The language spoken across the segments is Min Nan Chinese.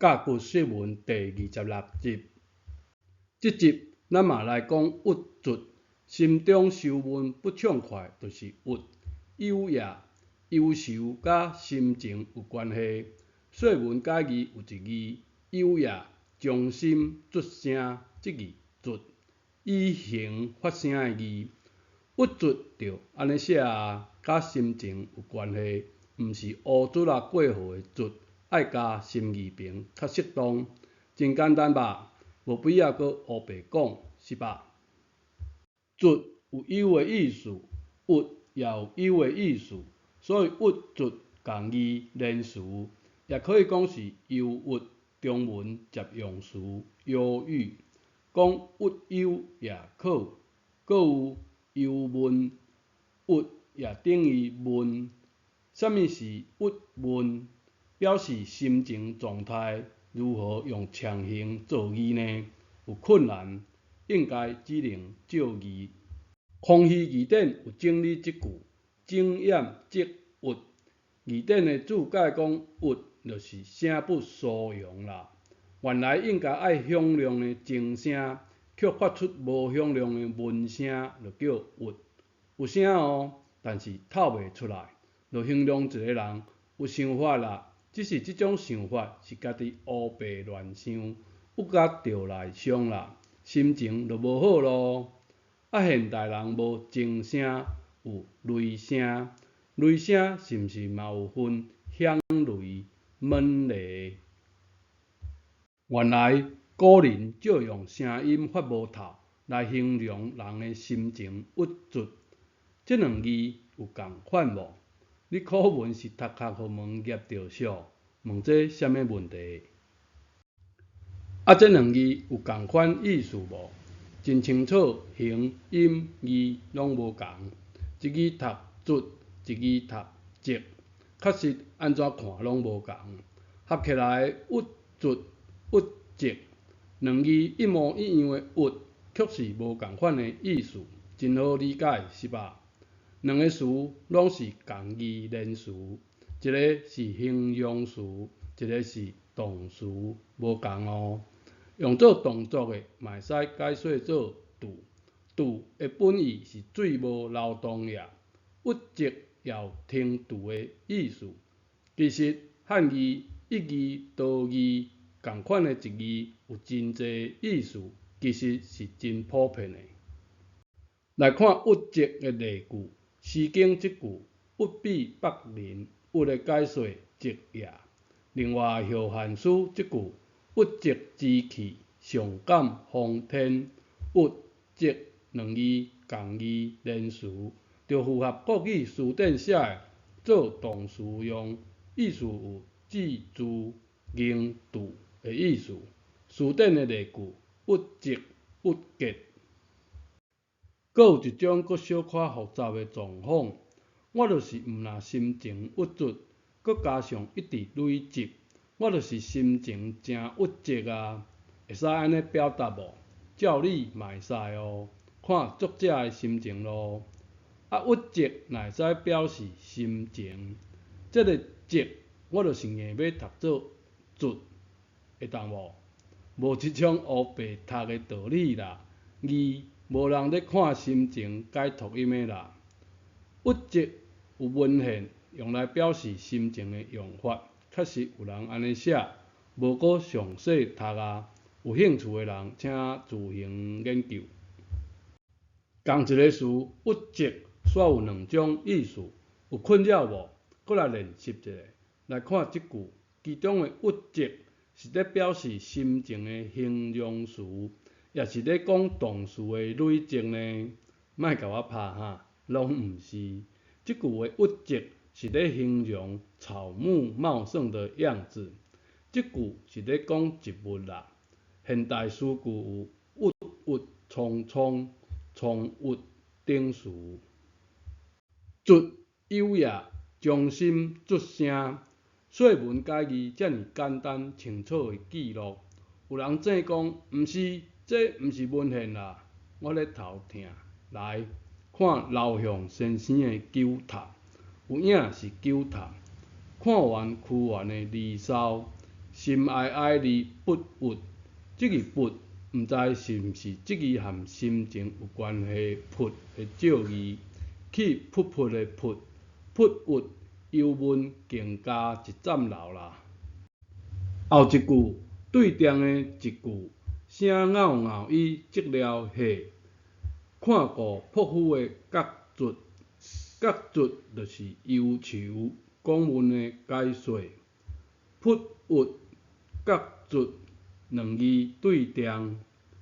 甲骨釋文第二十六集。這集咱嘛來講鬱卒，心中愁悶不暢快，就是鬱。憂也，憂愁佮心情有關係。說文解字有一字，憂也，將心卒聲，這字卒，以形發聲的字。鬱卒就按呢寫啊，佮心情有關係，毋是烏卒仔過河的卒，愛加心字旁較適當。真簡單吧？無必要閣烏白講，是吧？卒有憂的意思，鬱也有憂的意思，所以鬱卒仝字連詞，也可以講是憂鬱，中文借用詞，憂鬱。講鬱憂也可，閣有憂悶，鬱也等於悶。啥物是鬱悶？表示心情狀態如何用強形造字呢？有困難，應該只能借字。康熙字典有整理這句：整掩則鬱。字典的注解講，鬱就是聲不蘇揚啦。原來應該愛響亮的靜聲，卻發出無響亮的悶聲，就叫鬱。有聲哦，但是透袂出來，就形容一個人有想法啦，只是這種想法是家己烏白亂想，鬱甲著來傷啦，心情就無好囉。啊，現代人無鐘聲，有雷聲，雷聲是毋是嘛有分響雷、悶雷？原來古人借用聲音發無透來形容人的心情鬱卒，這兩字有仝款無？你古文是讀殼予門夾著笑，問這啥物問題？啊，這兩字有仝款意思無？真清楚，形、音、義攏無仝。一字讀卒，一字讀疾，確實按怎看攏無仝。合起來鬱卒、鬱疾，兩字一模一樣的鬱，卻是無仝款的意思，真好理解，是吧？兩个詞攏是仝字連詞，一个是形容詞，一个是動詞，無仝哦。用做動作的，嘛會使解說做滯，滯的本意是水無流動也。鬱積也有停滯的意思。其實漢字一字多義，仝款的一字有真濟意思，其實是真普遍的。來看鬱積的例句，《詩經》這句“鬱比百仞”，鬱的解說積也。另外，《後漢書》這句“鬱積之氣，上感奉天”，鬱積兩字仝字連詞，就符合國語辭典寫的做動詞用，意思有積聚、凝聚的意思。辭典的例句：鬱積、鬱結。閣有一種閣小可複雜的狀況，我就是毋若心情鬱卒，閣加上一直累積，我就是心情誠鬱積啊！會使按呢表達無？照理嘛會使哦，看作者的心情囉。啊，鬱積若會使表示心情，這個積我就是硬欲讀做卒，會當無？無這種烏白讀的道理啦，字無人咧看心情改讀音的啦。鬱積有文獻用來表示心情的用法，確實有人按呢寫，無閣詳細讀啊。有興趣的人，請自行研究。仝一个詞，鬱積，煞有兩種意思，有困擾無？閣來練習一下，來看這句，其中的鬱積是咧表示心情的形容詞，抑是咧講動詞的累積呢？莫共我拍哈，攏毋是。這句的鬱積是咧形容草木茂盛的樣子，這句是咧講植物啦。現代詩句有鬱鬱蔥蔥、蔥鬱等詞。卒憂也，將心卒聲。說文解字遮爾簡單清楚的記錄，有人爭講，毋是，這毋是文獻啦，我咧頭疼。來看劉向先生的《糾探》，有影是糾探。看完屈原的《離騷》，心哀哀字不鬱，這字鬱，毋知是毋是這字和心情有關係鬱的借字，氣噗噗的噗，噗鬱憂悶更加一層樓啦。後一句對調的一句，聲咬咬伊積了血，看顧樸夫的角卒，角卒就是憂愁講文的解說。噗鬱角卒兩字對調，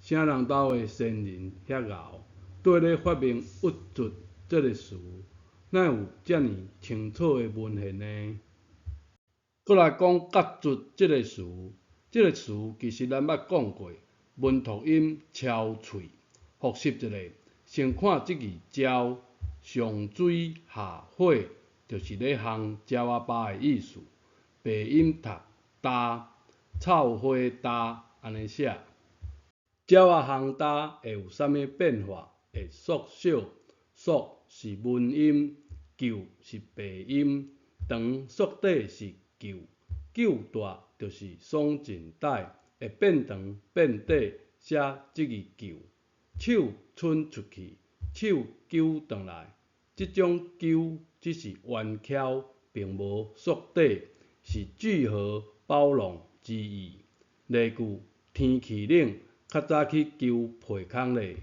啥人兜的先人遐𠢕，綴咧發明鬱卒這个詞，哪會有遮爾清楚的文獻呢？閣來講角卒這个詞，這个詞其實咱捌講過，文讀音超喙。複習一下，先看這字鸟，上水下火，就是咧烘鳥仔巴的意思。白音讀焦，臭火焦按呢寫。鳥仔烘焦會有啥物變化？會縮小，縮是文音，舊是白音，長縮短是舊，舊大就是爽盡帶，會變長變短，寫這字舊。手伸出去，手揪轉來，這種揪只是彎翹，並無縮短，是聚合包容之意。例句：天氣冷，較早去揪被空咧。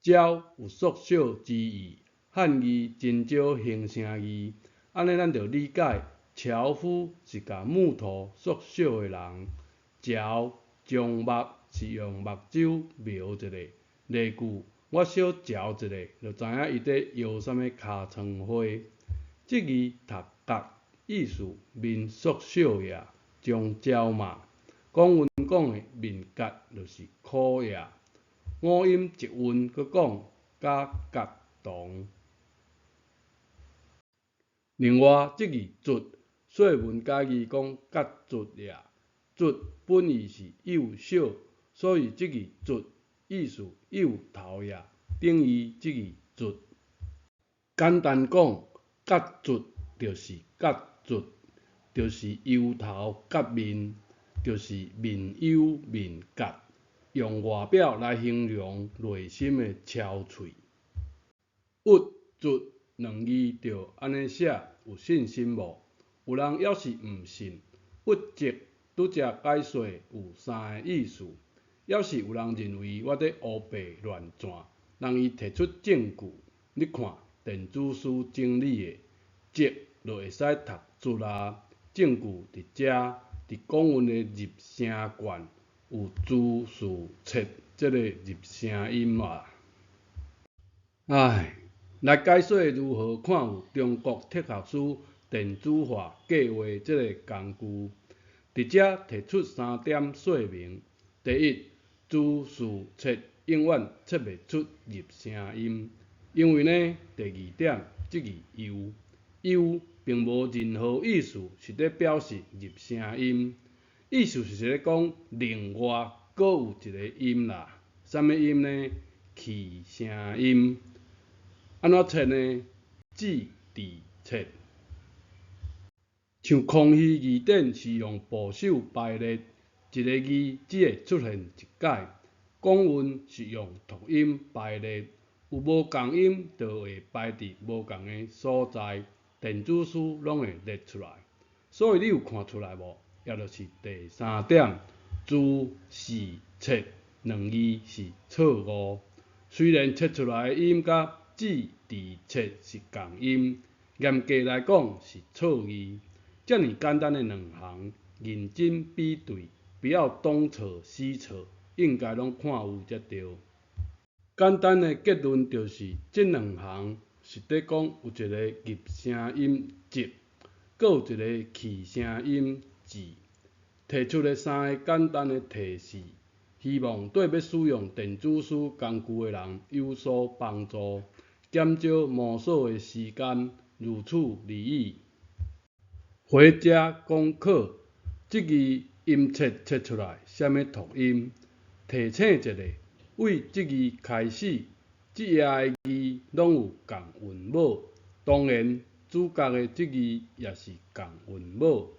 鳥有縮小之意，漢字真少形聲字，按呢咱就理解，樵夫是共木頭縮小的人。嚼將目是用目睭瞄一下。例句：我小嚼一下，就知影伊佇搖啥物尻川花。這字讀角，意思面縮小也，將鸟嘛。古文講的面角就是苦也。五音一韻閣講，佮角同。另外，這字卒，說文解字講角卒也，卒本意是幼小，所以這字卒意思幼頭也，等於這字卒。簡單講，角卒就是角卒，就是油頭角面，就是面憂面角。用外表來形容內心的憔悴。鬱卒兩字就按呢寫，有信心無？有人猶是毋信。鬱積拄才解說有三个意思，猶是有人認為我佇烏白亂轉，人伊提出證據，你看電子書整理的積就會使讀卒啊，證據佇遮，佇講韻的入聲卷有字數切這个入聲音啊。唉，來解說如何看有中國哲學書電子化計畫這个工具。佇遮提出三點說明：第一，字數切永遠切袂出入聲音，因為呢，第二點，這字憂，憂並無任何意思是佇表示入聲音，意思是咧講另外閣有一个音啦，啥物音呢？去聲音。按怎切呢？字佇切。像康熙字典是用部首排列，一个字只會出現一擺。講韻是用讀音排列，有無仝音就會排佇無仝的所在，電子書攏會列出來。所以你有看出來無？也就是第三點，字是切兩字是錯誤。雖然切出來的音佮字佇切是仝音，嚴格來講是錯字。遮爾簡單的兩項，認真比對，不要東錯西錯，應該攏看有才對。簡單的結論就是，這兩項是佇講有一个入聲音積，閣有一个去聲音字，提出了三个簡單的提示，希望對欲使用電子書工具的人有所幫助，減少摸索的時間，如此而已。回家功課，這字音切切出來，啥物讀音？提醒一下，對這字開始，這頁的字攏有仝韻母，當然主角的這字也是仝韻母，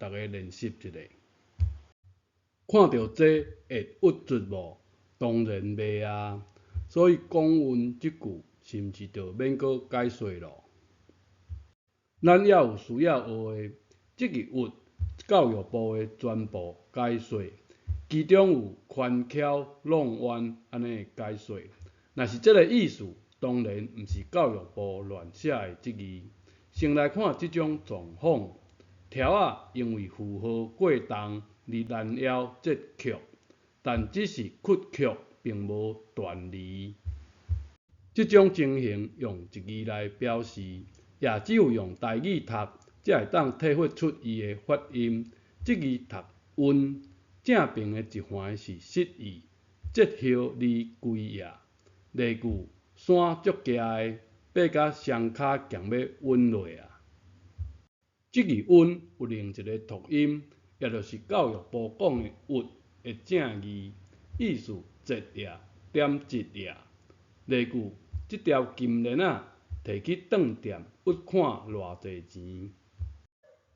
逐家練習一下。看著這會鬱卒無？當然袂啊！所以講韻這句是毋是就免閣解說囉？咱猶有需要學的，這字鬱，教育部的全部解說，其中有寬翹挵彎按呢解說。若是這个意思，當然毋是教育部亂寫的這字。先來看這種狀況，柱仔因為負荷過重而攔腰折曲，但只是屈曲，並無斷離。這種情形用一字來表示，也只有用台語讀，才會當體會出伊的發音。這字讀溫，正爿的一環是失意，折葉而歸也。例句：山足崎的，爬甲雙跤強欲穩落啊！這字穩有另一个讀音，也就是教育部講的鬱的正字，意思折也、點折也。例句：這條金鏈仔提去當店，鬱看偌濟錢。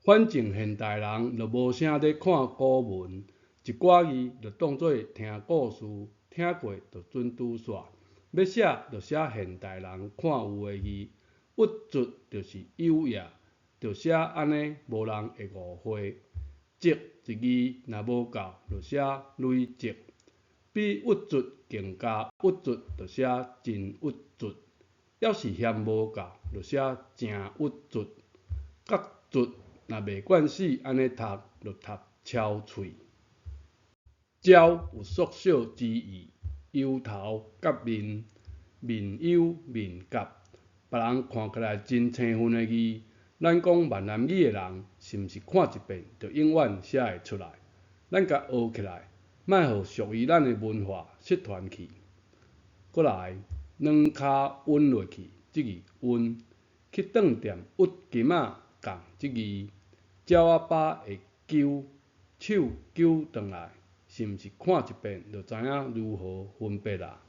反正現代人就無啥咧看古文，一寡字就當做聽故事，聽過就準拄煞。欲寫就寫現代人看有的字，鬱卒就是憂也，就寫按呢，無人會誤會。積一字若無夠，就寫累積。比鬱卒更加鬱卒，就寫真鬱卒。猶是嫌無夠，就寫誠鬱卒。角卒若袂慣勢按呢讀，就讀超喙。焦有縮小之意，憂頭佮面，面憂面頰，別人看起來真生分的字，咱講閩南語的人，是毋是看一遍就永遠寫會出來？咱共學起來，莫予屬於咱的文化失傳去。閣來，軟跤穩落去，這字穩，去當店鬱金仔仝這字，鳥仔飽會揪，手揪轉來，是毋是看一遍就知影如何分別啊？